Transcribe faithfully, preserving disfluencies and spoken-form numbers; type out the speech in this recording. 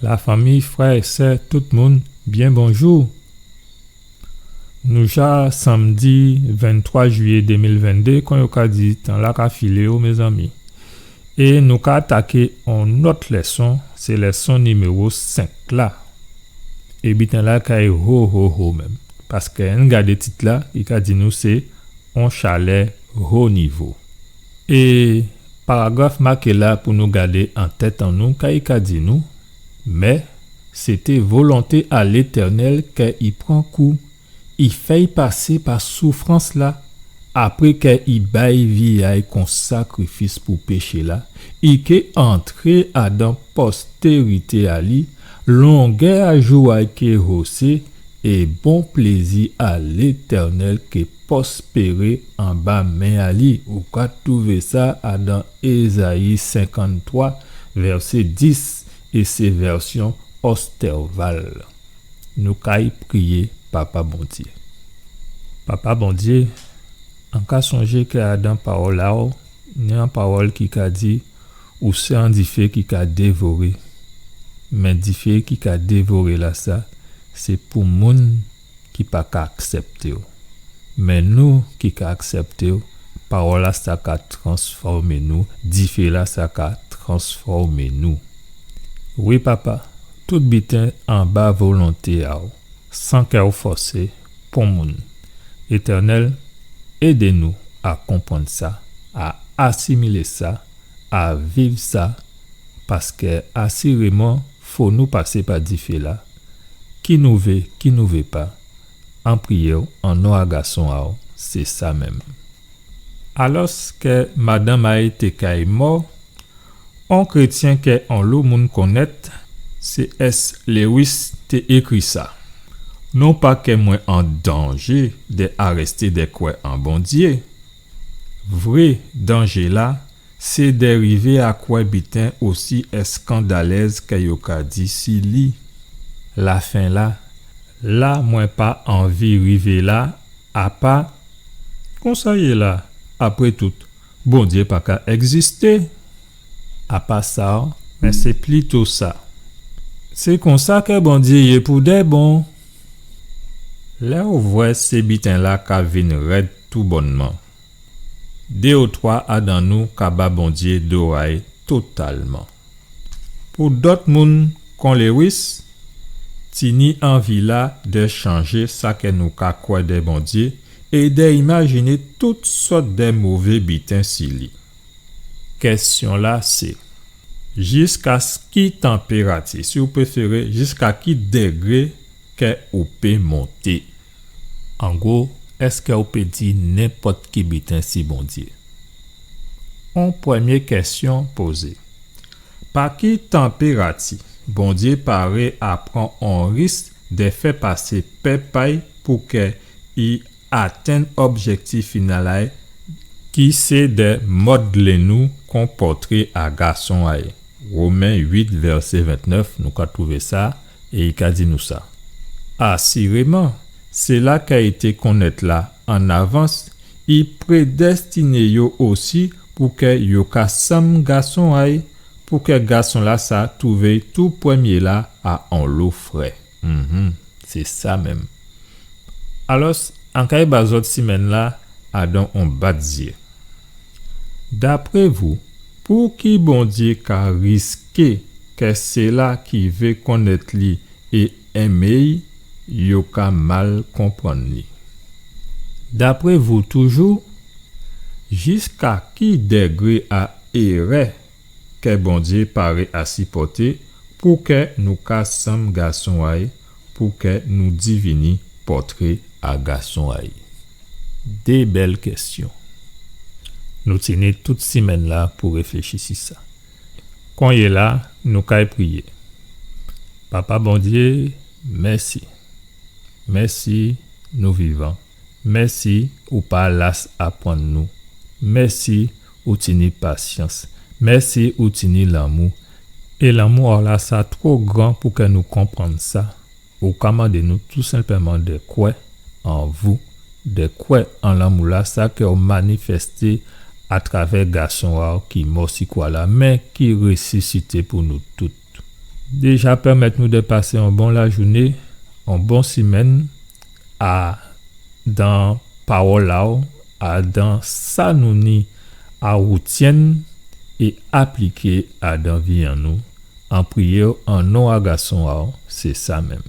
Lafanmi, frè é sè, tout moun, byen bonjou. Nou ja sanmdi venntwa jiyé dé mil venndé, kon yo ka di, tan-la ka filé, o mézanmi. É nou ka ataké on lòt lèson, sé lèson niméwo senk la. É biten-la kay ho, ho, ho menm. Paskè ann gadé tit-la, i ka di nou sé on chalè ho nivo. É paragraf maké la pou nou gadé an tèt an nou, kay ka di nou, mé sété volonté a Létènèl kè i pran kou, i fè'y pasé pa soufrans-la, apré kè i bay vi a'y kon sakrifis pou péché-la, i ké antré adan postérité a li, longè a jou a'y ké hosé, é bon plézi a Létènèl ké pwospéré anba men a li. Ou ka twouvé sa adan Ézayi senkanntwa, vèsé dis, é sé vèsyon Ostervald. Nou kay priyé Papa Bondyé. Papa Bondyé, an ka sonjé kè adan pawòl a'w, ni on pawòl ki ka di, ou sé on difé ki ka dévoré. Mé difé ki ka dévoré lasa, sé pou moun ki pa ka aksèpté'w. Mé nou ki ka aksèpté'w, pawòl-lasa ka transfòmé nou, difé-lasa ka transfòmé nou. Wi, Papa, tout biten anba volonté a'w, san kè'w fòsé pon moun. Étènèl, édé nou a konprann sa, a asimilé sa, a viv sa, paskè asiréman, fo nou pasé pa difé-la, ki nou vé, ki nou vé pa, an priyé'w, an non a Gason a'w, sé sa menm. Alòskè madanm a'y té kay mò, on krétyen kè onlo moun konnèt, C S Lewis, té ékri sa. Non pa kè mwen an danjé dè arèsté dè kwè an Bondyé. Vré danjé-la, sé dè rivé a kwè biten osi èskandalèz kè yo ka di si li. Lafen-la, la mwen pa anvi rivé la, apa, konsa yé la, apré tout, Bondyé pa ka ègzisté. Apa sa, mé sé plito sa. Sé konsa kè Bondyé yé pou dè bon. Lè ou vwè sé biten-la ka vin rèd toubònman, dé ou twa adan nou ka ba Bondyé do a'y totalman. Pou dòt moun kon Lewis, tini anvi-la dè chanjé sa kè nou ka kwè dè Bondyé é dè imajiné tout sòt dè mové biten si li. Kèsyon-la sé, jiska s-, ki tanpérati, si ou préféré, jiska ki dégré kè ou pé monté? An gwo, èskè ou pé di nenpòt ki biten si Bondyé? On prèmyé kèsyon pozé. Pa ki tanpérati Bondyé paré a pran on risk dè fè pasé pèp a'y pou kè i atenn objèktif final a'y, ki sé dè modlé nou kon pòtré a Gason a'y? Women uit, vèsé ventnèf, nou ka twouvé sa, é i ka di nou sa. Asiréman, séla kè i té konnèt la an avans, i prédèstiné yo osi pou kè yo ka sanm Gason a'y, pou kè Gason-lasa twouvé tou prèmyé-la a onlo frè. Mhm, sé sa menm. Alòs, an kay ba zòt simenn-la adan on bat zyé. Dapré vou, pouki Bondyé ka riské kè séla ki vé konnèt li é enmé'y, yo ka mal konprann li? Dapré vou toujou, jiska ki dégré a érè kè Bondyé paré a sipòté pou kè nou ka sanm Gason a'y, pou kè nou divini pòtré a Gason a'y? Dé bèl kèsyon. Nou tini tout simenn-la pou réfléchi si sa. Konyéla, nou kay priyé. Papa Bondyé, mèsi. Mèsi, nou vivan. Mèsi, ou pa las aprann nou. Mèsi, ou tini pasyans. Mèsi, ou tini lanmou. É lanmou a'w lasa two gran pou kè nou konprann sa. Ou ka mandé nou tou senpleman dè kwè an vou, dè kwè an lanmou-lasa kè ou manifèsté atravè Gason a'w ki mò si kwa-la, mé ki résisité pou nou tout. Déja pèmèt nou dè pasé on bon lajouné, on bon simenn, adan pawòl a'w, adan sa nou ni a woutyenn é apliké adan vi an nou. An priyé'w an non a Gason a'w, sé sa menm.